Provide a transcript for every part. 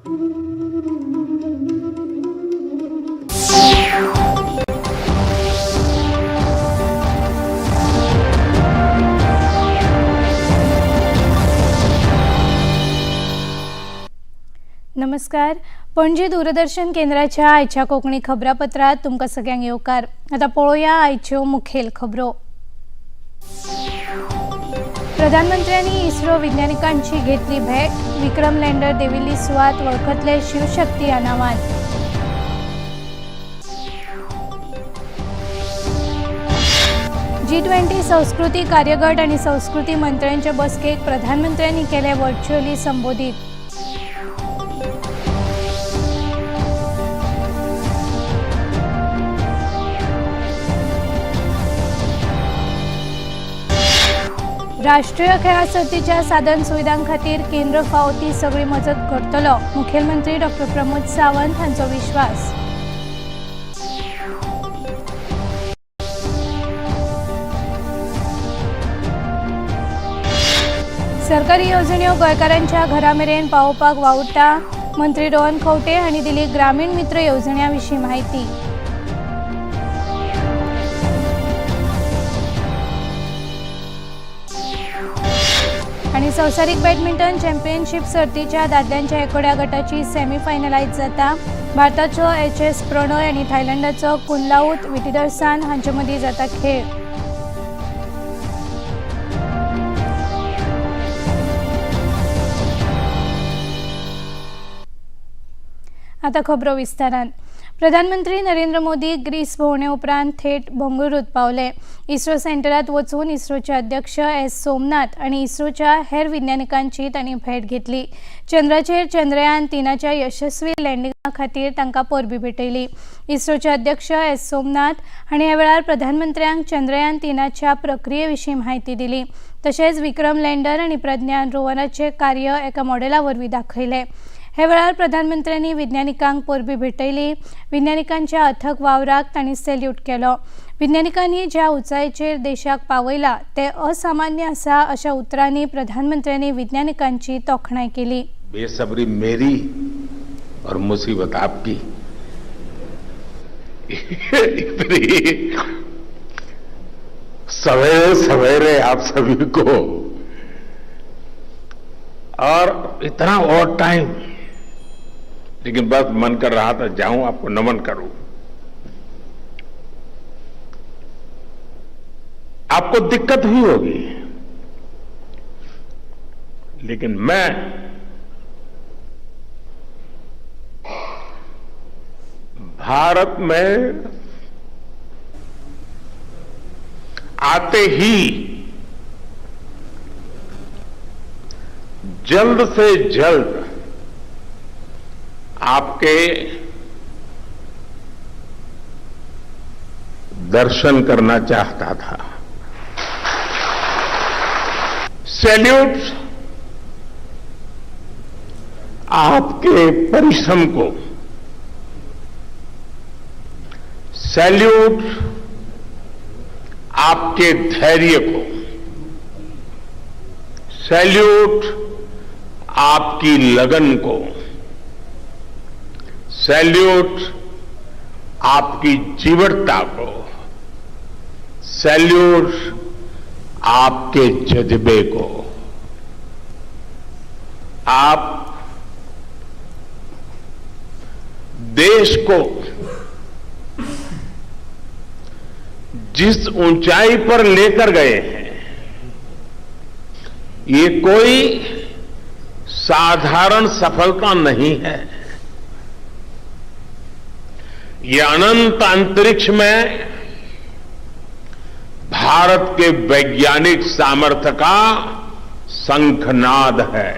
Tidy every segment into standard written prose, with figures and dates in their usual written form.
नमस्कार, पणजी दूरदर्शन केंद्राच्या आयच्या कोंकणी खबरापत्रात तुमकां सगळ्यांक येवकार. आतां पळोवया आयच्यो मुखेल खबरो. प्रधानमंत्र्यांनी इस्रो विज्ञानिकांची घेतली भेट. विक्रम लँडर देविल्ली सुवात वळखतले शिवशक्ती ह्या नांवान. जी-20 संस्कृती कार्यगट आनी संस्कृती मंत्र्यांच्या बसकेक प्रधानमंत्र्यांनी केले व्हर्च्युअली संबोधीत. राष्ट्रीय खेळां सर्तीच्या साधन सुविधां खातीर केंद्र फावो ती सगळी मजत करतलो, मुखेलमंत्री डॉक्टर प्रमोद सावंत हांचो विश्वास. सरकारी येवजण्यो गोंयकारांच्या घरा मेरेन पावोवपाक वावुरता, मंत्री रोहन खंवटे हांणी दिली ग्रामीण मित्र येवजण्यां विशीं माहिती. आनी संवसारीक बॅडमिंटन चॅम्पियनशीप सर्तीच्या दादल्यांच्या एकोड्या गटाची सेमीफायनल आयज जाता. भारताचो एच.एस. प्रणोय आनी थायलंडाचो कुनलाऊत विटीदर्सान हांचे मदीं जाता खेळ. आतां खबरो विस्तारान. प्रधानमंत्री नरेंद्र मोदी ग्रीस भोंवणे उपरांत थेट बंगळुरूत पावले. इस्रो सेंटरात वचून इस्रोचे अध्यक्ष एस सोमनाथ आनी इस्रोच्या हेर विज्ञानिकांची तांणी भेट घेतली. चंद्राचेर चंद्रयान 3च्या यशस्वी लँडिंगा खातीर तांकां परबी भेटयली. इस्रोचे अध्यक्ष एस सोमनाथ हांणी ह्या वेळार प्रधानमंत्र्यांक चंद्रयान 3च्या प्रक्रिये विशीं म्हायती दिली. तशेंच विक्रम लँडर आनी प्रज्ञान रोवराचें कार्य एका मॉडेला वरवीं दाखयलें. हे वेळार प्रधानमंत्र्यांनी विज्ञानिकांक परबी भेटयली. विज्ञानिकांच्या अथक वावराक तांणी सॅल्यूट केलो. विज्ञानिकांनी ज्या उंचायेचेर देशाक पावयला ते असामान्य आसा, अशा उतरांनी प्रधानमंत्र्यांनी विज्ञानिकांची तोखणाय केली. बेसब्री मेरी और मुसीबत आपकी. इतनी सवेरे सवेरे आप सभी को और इतना और टाइम, लेकिन बस मन कर रहा था जाऊं, आपको नमन करूं. आपको दिक्कत हुई होगी, लेकिन मैं भारत में आते ही जल्द से जल्द आपके दर्शन करना चाहता था. सैल्यूट आपके परिश्रम को, सैल्यूट आपके धैर्य को, सैल्यूट आपकी लगन को, सैल्यूट आपकी जीवटता को, सैल्यूट आपके जज्बे को. आप देश को जिस ऊंचाई पर लेकर गए हैं, ये कोई साधारण सफलता नहीं है. ये अनंत अंतरिक्ष में भारत के वैज्ञानिक सामर्थ्य का शंखनाद है.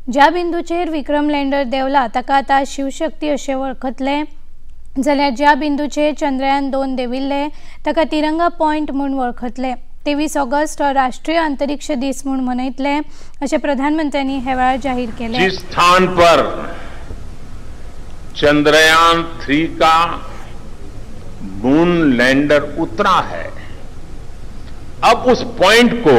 ज्या बिंदूचेर विक्रम लँडर देंवला ताका आतां शिवशक्ती अशें वळखतले, जाल्यार ज्या बिंदूचेर चंद्रयान 2 देंविल्लें ताका तिरंगा पॉयंट म्हूण वळखतले. 23 ऑगस्ट हो राष्ट्रीय अंतरिक्ष दीस म्हूण मनयतले, अशें प्रधानमंत्र्यांनी हे वेळार जाहीर केलें. जिस स्थान पर चंद्रयान 3 का मून लैंडर उतरा है, अब उस पॉइंट को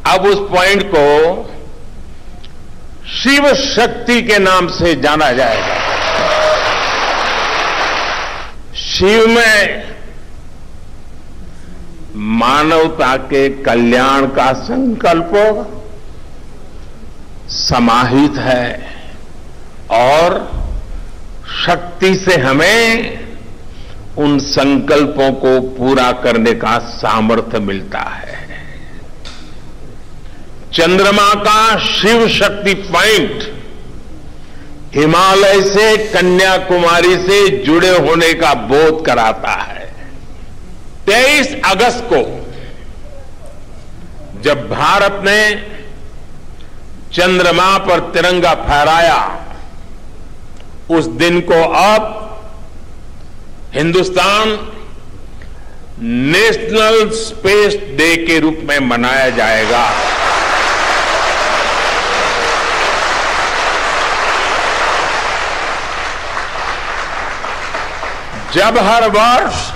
अब उस पॉइंट को शिव शक्ति के नाम से जाना जाएगा। शिव में मानवता के कल्याण का संकल्प समाहित है और शक्ति से हमें उन संकल्पों को पूरा करने का सामर्थ्य मिलता है। चंद्रमा का शिव शक्ति पॉइंट हिमालय से कन्याकुमारी से जुड़े होने का बोध कराता है। 23 अगस्त को जब भारत ने चंद्रमा पर तिरंगा फहराया, उस दिन को अब Hindustan national space day K रूप में मनाया जाएगा। जब हर वर्ष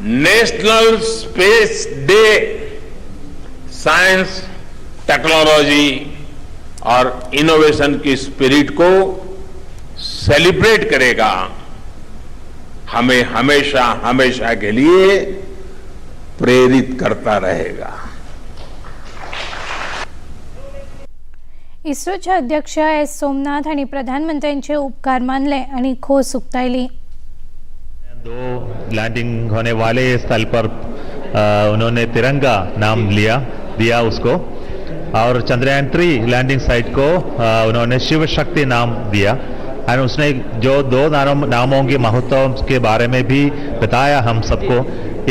national space day science, technology और इनोवेशन की स्पिरिट को सेलिब्रेट करेगा, हमें हमेशा हमेशा के लिए प्रेरित करता रहेगा। इस्रोचे अध्यक्ष एस सोमनाथ हांणी प्रधानमंत्र्यांचे उपकार मानले आनी खोस उक्तायली। दो लैंडिंग होने वाले स्थल पर उन्होंने तिरंगा नाम लिया दिया उसको और चंद्रयान 3 लैंडिंग साइट को उन्होंने शिव शक्ति नाम दिया और उसने जो दो नामों के महत्व के बारे में भी बताया हम सबको,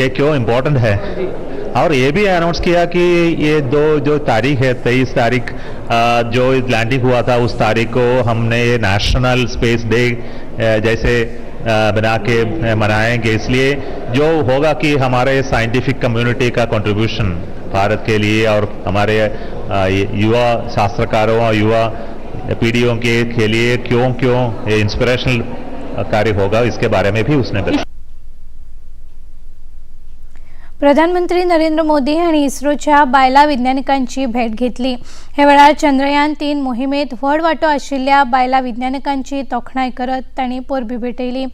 ये क्यों इम्पोर्टेंट है। और ये भी अनाउंस किया कि ये दो जो तारीख है, 23 तारीख जो लैंडिंग हुआ था, उस तारीख को हमने ये नेशनल स्पेस डे जैसे बना के मनाएंगे। इसलिए जो होगा कि हमारे साइंटिफिक कम्युनिटी का कंट्रीब्यूशन भारत के लिए और हमारे युवा शास्त्रकारों और युवा पीढ़ियों के लिए क्यों क्यों ये इंस्पिरेशनल कार्य होगा, इसके बारे में भी उसने बताया। प्रधानमंत्री नरेंद्र मोदी हांणी इस्रोच्या बायला विज्ञानिकांची भेट घेतली। हे वेळार चंद्रयान 3 मोहिमेत व्हड वांटो आशिल्ल्या बायला विज्ञानिकांची तोखणाय करत तांणी परबीं भेटयली।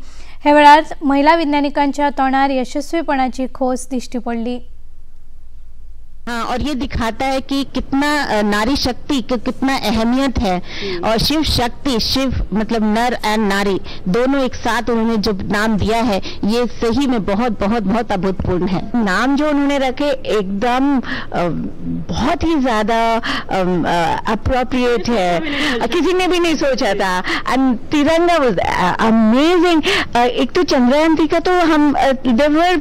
हे वेळार महिला विज्ञानिकांच्या तोंडार यशस्वीपणाची खोस दिश्टी पडली। हाँ, और ये दिखाता है कि कितना नारी शक्ति की कितना अहमियत है और शिव शक्ति, शिव मतलब नर एंड नारी दोनों एक साथ उन्होंने जो नाम दिया है, ये सही में बहुत बहुत बहुत अभूतपूर्ण है। नाम जो उन्होंने रखे एकदम बहुत ही ज्यादा अप्रोप्रिएट है, किसी ने भी नहीं सोचा था। एंड तिरंगा वाज अमेजिंग। एक तो चंद्रयान 3 का तो हम there were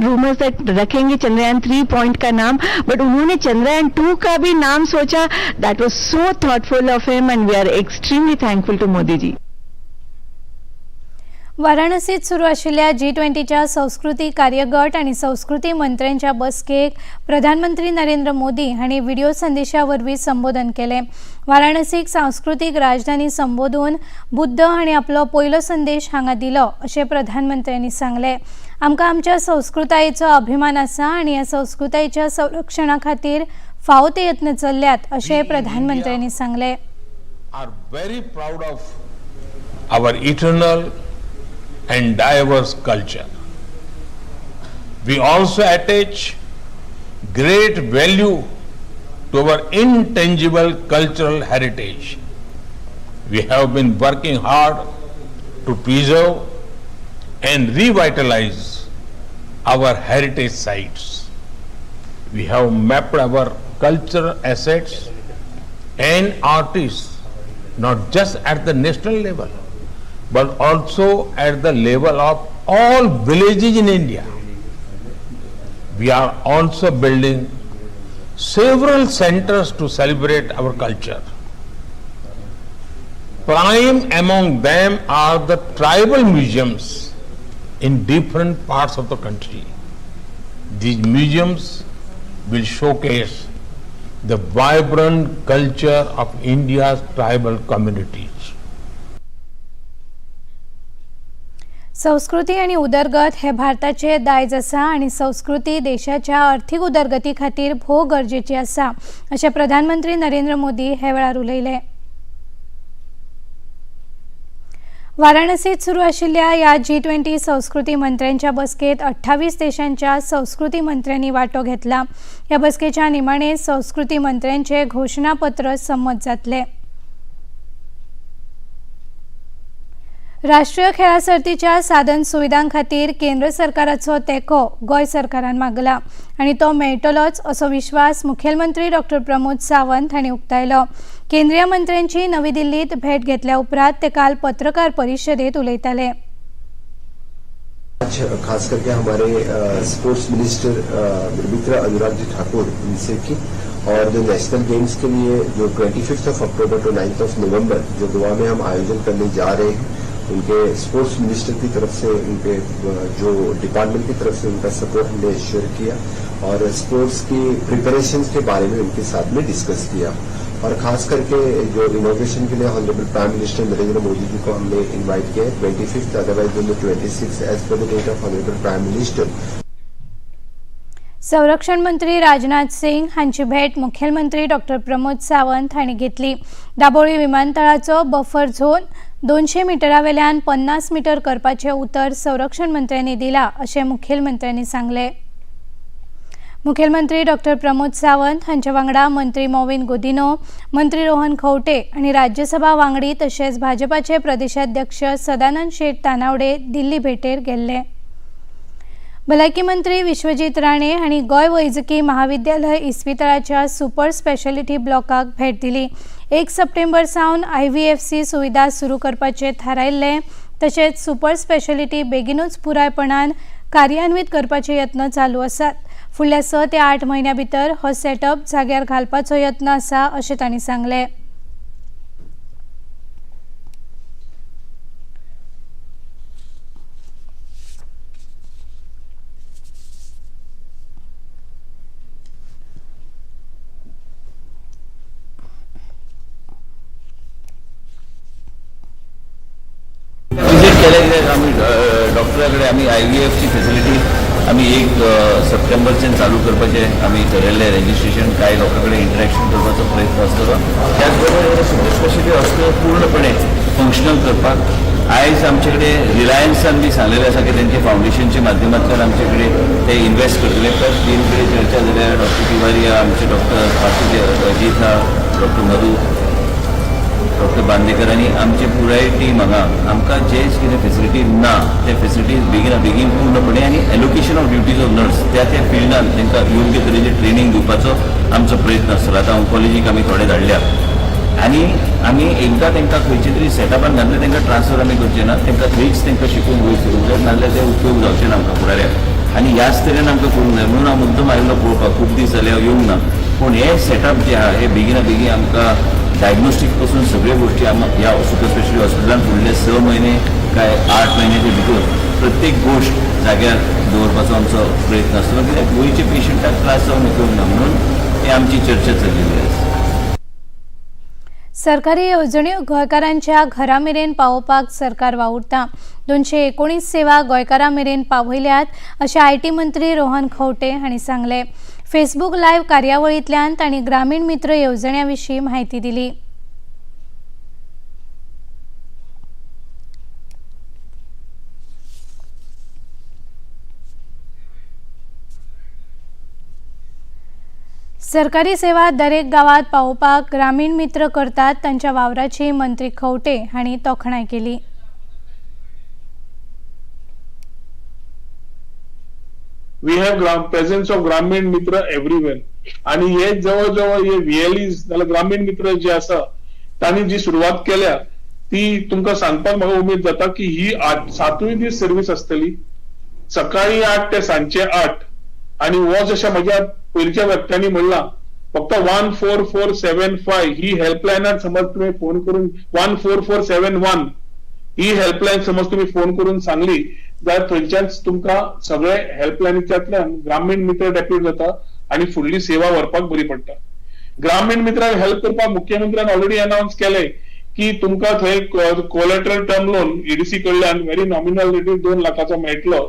rumours that रखेंगे चंद्रयान 3 पॉइंट का नाम, बट उन्होंने चंद्रयान 2 का भी नाम सोचा। That was so thoughtful of him and we are extremely thankful to Modi ji. वाराणसीत सुरू आशिल्ल्या जी20च्या संस्कृती कार्यगट आनी संस्कृती मंत्र्यांच्या बसकेक प्रधानमंत्री नरेंद्र मोदी हांणी व्हिडिओ संदेशा वरवीं संबोधन केलें। वाराणसीक सांस्कृतीक राजधानी संबोधून बुद्ध हांणी आपलो पयलो संदेश हांगा दिलो अशें प्रधानमंत्र्यांनी सांगलें। आमकां आमच्या संस्कृतायेचो अभिमान आसा आनी ह्या संस्कृतायेच्या संरक्षणा खातीर फावो ते यत्न चल्ल्यात अशें प्रधानमंत्र्यांनी सांगलें। Are very proud of our eternal and diverse culture. We also attach great value to our intangible cultural heritage. We have been working hard to preserve and revitalize our heritage sites. We have mapped our cultural assets and artists not just at the national level, but also at the level of all villages in India. We are also building several centers to celebrate our culture. Prime among them are the tribal museums in different parts of the country. These museums will showcase the vibrant culture of India's tribal communities. संस्कृती आनी उदरगत हे भारताचे दायज आसा आनी संस्कृती देशाच्या अर्थीक उदरगती खातीर भोव गरजेची आसा अशें प्रधानमंत्री नरेंद्र मोदी हे वेळार उलयले. वाराणसीत सुरू आशिल्ल्या ह्या G20 संस्कृती मंत्र्यांच्या बसकेत 28 देशांच्या संस्कृती मंत्र्यांनी वांटो घेतला. ह्या बसकेच्या निमाणे संस्कृती मंत्र्यांचे घोशणापत्र संमत जातले. राष्ट्रीय खेळां सर्तीच्या साधन सुविधां खातीर केंद्र सरकाराचो तेंको गोंय सरकारान मागला आनी तो मेळटलोच असो विश्वास मुखेलमंत्री डॉक्टर प्रमोद सावंत हांणी उक्तायलो. केंद्रीय मंत्र्यांची नवी दिल्लीत भेट घेतल्या उपरांत ते काल पत्रकार परिशदेत उलयताले. आज खास करके हमारे स्पोर्ट्स मिनिस्टर मेरे मित्र अनुराग जी ठाकुर इनसे की और जो नेशनल गेम्स के लिए जो 25 अक्टूबर टू 9 नवंबर जो गोवा में हम आयोजन करने जा रहे हैं, उनके स्पोर्ट्स मिनिस्टर की तरफ से उनके जो डिपार्टमेंट की तरफ से उनका सपोर्ट हमने एश्योर किया और स्पोर्ट्स की प्रिपरेशंस के बारे में उनके साथ में डिस्कस किया। और खास करके जो इनॉग्रेशन के लिए honourable prime minister Narendra Modi ji को हमने invite Kia Hai 25, otherwise 26 as per the date of honourable prime minister. संरक्षण मंत्री राजनाथ सिंग हांची भेट मुखेलमंत्री डॉक्टर प्रमोद सावंत हांणी घेतली. दाबोळी विमानतळाचो बफर झोन 200 मिटरावेल्यान 50 मिटर करपाचें उतर संरक्षण मंत्र्यांनी दिला अशें मुखेलमंत्र्यांनी सांगलें. मुखेलमंत्री डॉक्टर प्रमोद सावंत हांच्या वांगडा मंत्री मॉविन गुदिन्हो, मंत्री रोहन खंवटे आनी राज्यसभा वांगडी तशेंच भाजपाचे प्रदेशाध्यक्ष सदानंद शेट तानावडे दिल्ली भेटेर गेल्ले. भलायकी मंत्री विश्वजीत राणे हांणी गोंय वैजकी महाविद्यालय इस्पितळाच्या सुपर स्पेशालिटी ब्लॉकाक भेट दिली. 1 सप्टेंबर सावन IVFC सुविधा सुरू करपाचें थारायिल्लें, तशेंच सुपर स्पेशालिटी बेगीनूच पुरायपणान कार्यान्वीत करपाचे यत्न चालू आसात. फुडल्या 6 ते 8 म्हयन्यां भितर हो सेटअप जाग्यार घालपाचो यत्न आसा अशें तांणी सांगलें. आमी डॉक्टराकडे आमी IVFची फेसिलिटी आमी 1 सप्टेंबरच्यान चालू करपाचें आमी ठरयल्लें. रेजिस्ट्रेशन कांय लोकां कडेन इंटरेक्शन करपाचो प्रयत्न आसतलो. त्याच बरोबर सुपर स्पेशालिटी हॉस्पिटल पूर्णपणे फंक्शनल करपाक आयज आमचे कडेन रिलायन्सान बी सांगलेलें आसा की तेंचे फावंडेशनच्या माध्यमांतल्यान आमचे कडेन ते इन्वेस्ट करतले. प्लस डीन कडेन चर्चा जाल्या, डॉक्टर तिवारी आहा, आमचे डॉक्टर बाकीचे अजीत आहा, डॉक्टर मधू, डॉक्टर बांदेकर आनी आमची पुराय टीम हांगा आमकां जे कितें फेसिलिटी ना ते फेसिलिटीज बेगीना बेगीन पूर्णपणे आनी allocation of duties of nurse त्या त्या फिल्डान तांकां योग्य तरेचें ट्रेनींग दिवपाचो आमचो प्रयत्न आसतलो. आतां ऑन्कोलॉजीक आमी थोडे धाडल्या आनी आमी एकदां तांकां खंयचे तरी सेटअपान घातले तांकां ट्रान्सफर आमी करचे ना, तांकां थंयच तांकां शिकून वयर सरूंक जाय, नाजाल्यार ते उपयोग जावचे ना आमकां फुडाऱ्याक. आनी ह्याच तरेन आमकां करूंक जाय म्हणून हांव मुद्दम आयिल्लो पळोवपाक, खूब दीस जाले हांव येवंक ना, पूण हे सेटअप जे आहा हे बेगिना बेगीन आमकां डायग्नोस्टीक पासून सगळ्यो गोष्टी ह्या सुपर स्पेशलिटी हॉस्पिटलान फुडले 6 म्हयने काय 8 म्हयन्याच्या भितर प्रत्येक गोश्ट जाग्यार दवरपाचो आमचो प्रयत्न आसतलो. कित्याक गोंयचे पेशंटाक त्रास जावन उपयोग ना म्हणून ही आमची चर्चा चल्लेली आसा. सरकारी येवजण्यो गोंयकारांच्या घरा मेरेन पावोवपाक सरकार वावुरता. 219 सेवा गोंयकारां मेरेन पावयल्यात अशें IT मंत्री रोहन खंवटे हांणी सांगलें. फेसबूक लायव्ह कार्यावळींतल्यान तांणी ग्रामीण मित्र येवजण्या विशीं म्हायती दिली. सरकारी सेवा दरेक गांवांत पावोवपाक ग्रामीण मित्र करतात तांच्या वावराची मंत्री खंवटे हांणी तोखणाय केली. We have presence of Gramin Mitra everywhere आणि हे जवळ जवळ हे VLEs जाल्यार ग्रामीण मित्र जे आसा तांणी जी सुरवात केल्या ती तुमकां सांगपाक म्हाका उमेद जाता की ही 7वीं दीस सर्वीस आसतली, सकाळी 8 ते सांजचे 8. आणि हो जशें म्हज्या पयलींच्या व्यक्त्यांनी म्हणलां फक्त 14475 ही हेल्पलायनार समज तुमी फोन करून 14471 ही हेल्पलायन समज तुमी फोन करून सांगली जाल्यार थंयच्यान तुमकां सगळे हेल्पलायनीच्यातल्यान ग्रामीण मित्र डेप्यूट जाता आणि फुडली सेवा व्हरपाक बरी पडटा. ग्रामीण मित्रांक हेल्प करपाक मुख्यमंत्र्यान ऑलरेडी अनाउन्स केले की तुमकां थंय कोलेट्रल टर्म लोन ईडीसी कडल्यान व्हेरी नॉमिनल रेटीर 2 लाखाचो मेळटलो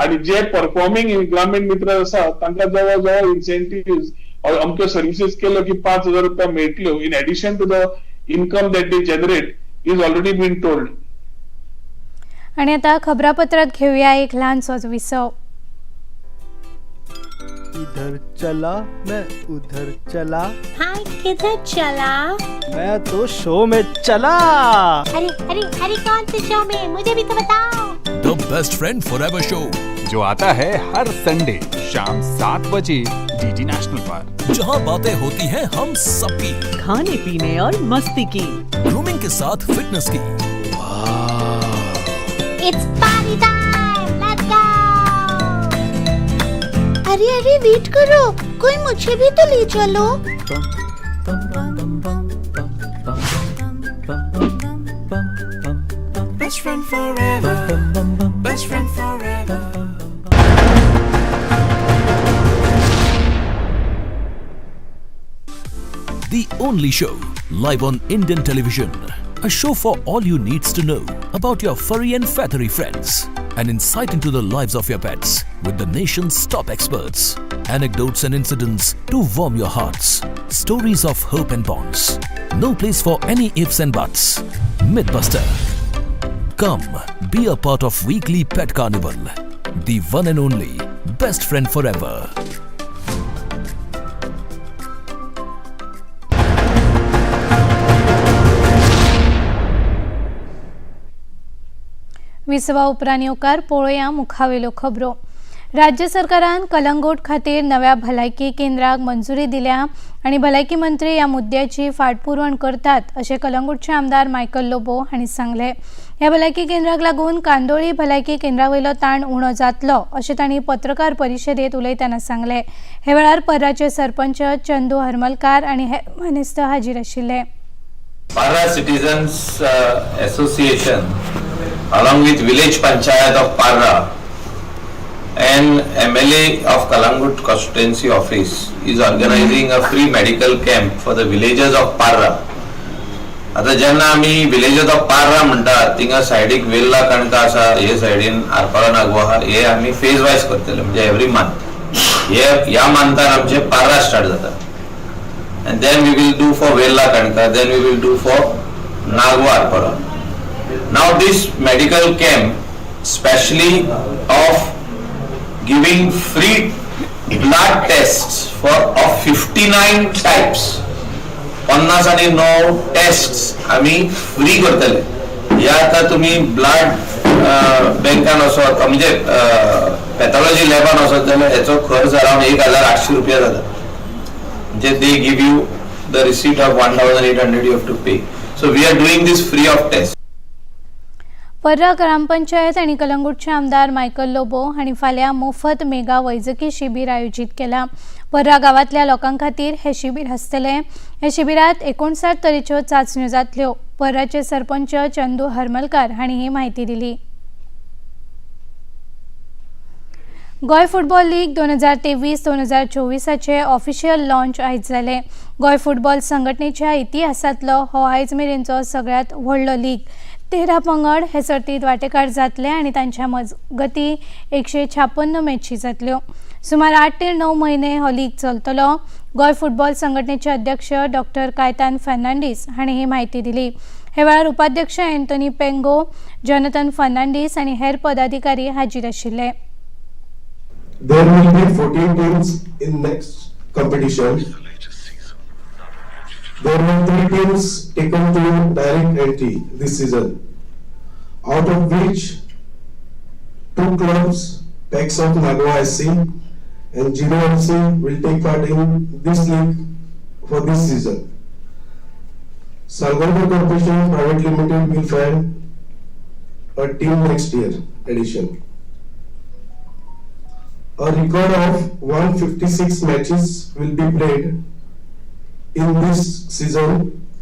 आणि जे परफॉर्मिंग ग्रामीण मित्र आसा तांकां जवळ जवळ इन्सेंटिव्ह अमक्यो सर्विसीस केल्यो की 5,000 रुपया मेळटल्यो in addition to the income that they generate is already been told. आणि आता खबरापत्रात घेऊया एक ल्हानसोच विसव. इधर चला मैं उधर चला, हाँ किधर चला? मैं तो शो में चला. अरे अरे अरे कौन से शो में, मुझे भी तो बताओ. The best friend forever show जो आता है हर संडे शाम 7 बजे डीडी नेशनल पर, जहां बातें होती हैं हम सबकी, खाने पीने और मस्ती की, ग्रूमिंग के साथ फिटनेस की. It's party time, let's go. अरे अरे वेट करो, कोई मुझे भी तो ले चलो. Best friend forever, best friend forever. The only show live on Indian television. A show for all you needs to know about your furry and feathery friends. An insight into the lives of your pets with the nation's top experts. Anecdotes and incidents to warm your hearts. Stories of hope and bonds. No place for any ifs and buts. Mythbuster. Come, be a part of weekly pet carnival. The one and only best friend forever. विसवा उपरांत येवकार पळोवया मुखावेल्यो खबरो. राज्य सरकारान कलंगूट खातीर नव्या भलायकी केंद्राक मंजुरी दिल्या आनी भलायकी मंत्री ह्या मुद्द्याची फाटपुरवण करतात अशें कलंगूटचे आमदार मायकल लोबो हांणी सांगलें. ह्या भलायकी केंद्राक लागून कांदोळी भलायकी केंद्रा वयलो ताण उणो जातलो अशें तांणी पत्रकार परिशदेंत उलयतना सांगलें. हे वेळार पर्राचे सरपंच चंदू हरमलकार आनी हेर मानेस्त हाजीर आशिल्ले. Parra Citizens Association along with Village Panchayat of Parra and MLA of Kalangut Constituency Office is organizing a free medical camp for the villagers of Parra. आता जेन्ना आमी विलेजर्स ऑफ पार्रा म्हणटा, थिंगा सायडीक वेल्ला कणका आसा, हे सायडीन आरपारा नागवा आहा. हे आमी फेज वायज करतले, म्हणजे एवरी मंथ. हे ह्या मंथान आमचे पार्रा स्टार्ट जाता and then we will do for Vella Kanka, then we will do for Nagwa Arpora. Now this medical camp, specially of giving free blood tests for of 59 types, 59 test आमी free करतले. हे आता तुमी blood बँकान वचत, म्हणजे pathology लॅबान वचत जाल्यार हेचो खर्च अरावंड 1800 रुपया जाता. म्हणजे they give you the receipt of 1800 you have to pay. So we are doing this free of test. Parra gram panchayat आनी कलंगूटचे आमदार मायकल लोबो हांणी फाल्यां मोफत मेगा वैजकी शिबीर आयोजीत केलां. पर्रा गांवांतल्या लोकां खातीर हें शिबीर आसतलें. ह्या शिबिरांत 59 तरेच्यो चांचण्यो जातल्यो. पर्राचे सरपंच चंदू हरमलकार हांणी ही म्हायती दिली. Goa football league 2023 2024 official launch आयज जालें. गोंय फुटबॉल संघटनेच्या इतिहासांतलो हो आयज मेरेनचो सगळ्यांत व्हडलो लीग. 13 पंगड हे सर्तीत वांटेकार जातले आनी तांच्या मजगती 156 मॅची जातल्यो. सुमार 8 ते 9 म्हयने हो लीग चलतलो. गोंय फुटबॉल संघटनेचे अध्यक्ष डॉक्टर कायतान फर्नांडीस हांणी ही म्हायती दिली. हे वेळार उपाध्यक्ष एंथनी पेंगो, जॉनथन फर्नांडीस आनी हेर पदाधिकारी हाजीर आशिल्ले. There will be 14 teams in next competition. There were 3 teams taken to direct entry this season, out of which 2 clubs, Pax of Nagoa SC and Gino FC, will take part in this league for this season. Salgado Corporation Private Limited will find a team next year edition. A record of 156 matches will be played in this season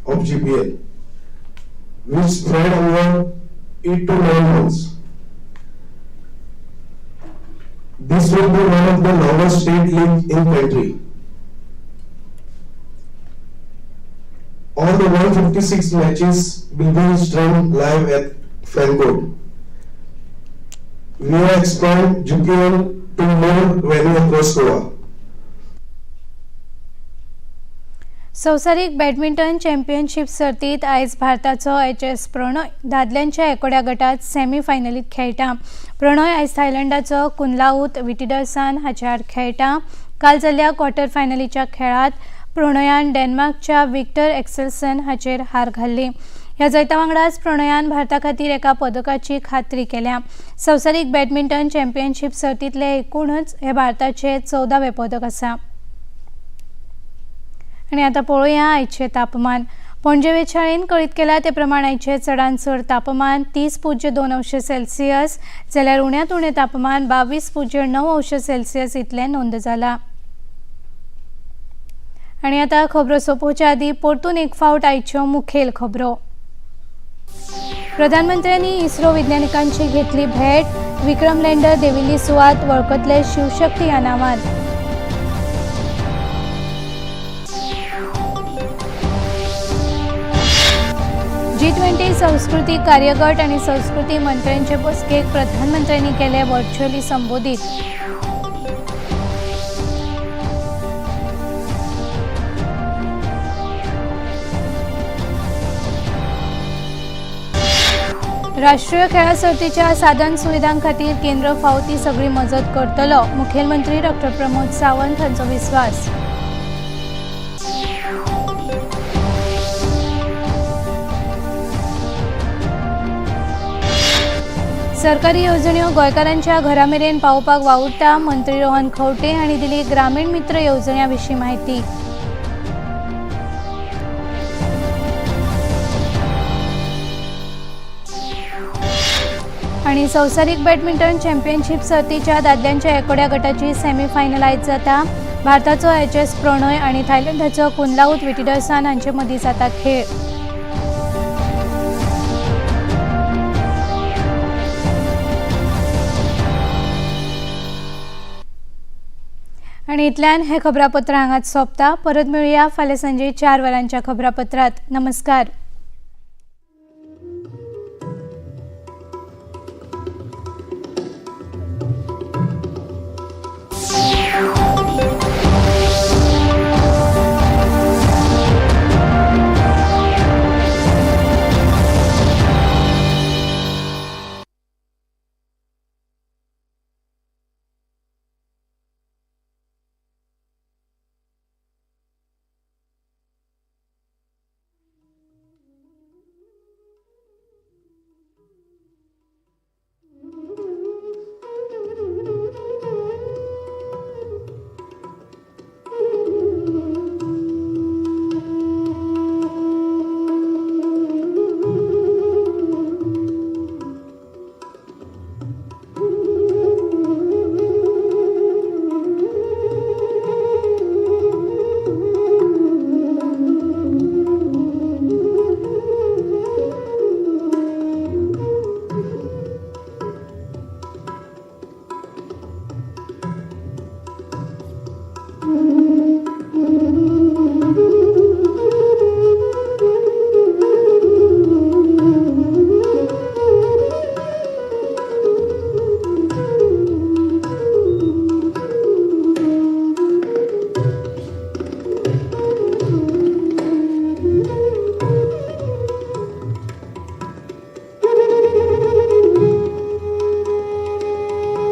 of GPL, which spread over 8 to 9 months. This will be one of the longest state league in country. All the 156 matches will be streamed live at FanCode. We are expanding GPL to more venue across Goa. संवसारीक badminton championship सर्तीत आयज भारताचो HS. Prannoy दादल्यांच्या एकोड्या गटात सेमीफायनलीत खेळटा. प्रणोय आयज थायलंडाचो कुनलाऊत विटिडसान हाचे आड खेळटा. काल जाल्ल्या क्वॉर्टर फायनलीच्या खेळात प्रणोयान डेन्मार्कच्या विक्टर एक्सेल्सन हाचेर हार घाल्ली. ह्या जैता वांगडाच प्रणोयान भारता खातीर एका पदकाची खात्री केल्या. संवसारीक बॅडमिंटन चॅम्पियनशीप सर्तीतले एकूणच हे भारताचे 14वें पदक आसा. आनी आतां पळोवया आयचें तापमान. पणजे वेशाळेन कळीत केला ते प्रमाण आयचें चडांत चड तापमान 30.2 अंश सेल्सियस जाल्यार उण्यांत उणें तापमान 22.9 अंश सेल्सियस इतलें नोंद जालां. आनी आतां खबरो सोंपोवच्या आदीं परतून एक फावट आयच्यो मुखेल खबरो. प्रधानमंत्र्यांनी इस्रो विज्ञानिकांची घेतली भेट. विक्रम लँडर देविल्ली सुवात वळखतले शिवशक्ती ह्या नांवान. G20 संस्कृती कार्यगट आणि संस्कृती मंत्र्यांचे बसकेक प्रधानमंत्र्यांनी केले व्हर्च्युअली संबोधित. राष्ट्रीय खेळां सर्तीच्या साधन सुविधां खातीर केंद्र फावो ती सगळी मजत करतलो, मुखेलमंत्री डॉक्टर प्रमोद सावंत हांचो विस्वास. सरकारी येवजण्यो गोंयकारांच्या घरा मेरेन पावोवपाक वावुरता, मंत्री रोहन खंवटे हांणी दिली ग्रामीण मित्र येवजण्या विशीं म्हायती. आनी संवसारीक बॅडमिंटन चॅम्पियनशीप सर्तीच्या दादल्यांच्या एकोड्या गटाची सेमीफायनल आयज जाता. भारताचो एच.एस. प्रणोय आनी थायलंडाचो कुनलाऊत विटिडसान हांचे मदीं जाता खेळ. आनी इतल्यान हें खबरापत्र हांगाच सोंपता. परत मेळुया फाल्यां सांजे 4 वरांच्या खबरापत्रांत. नमस्कार.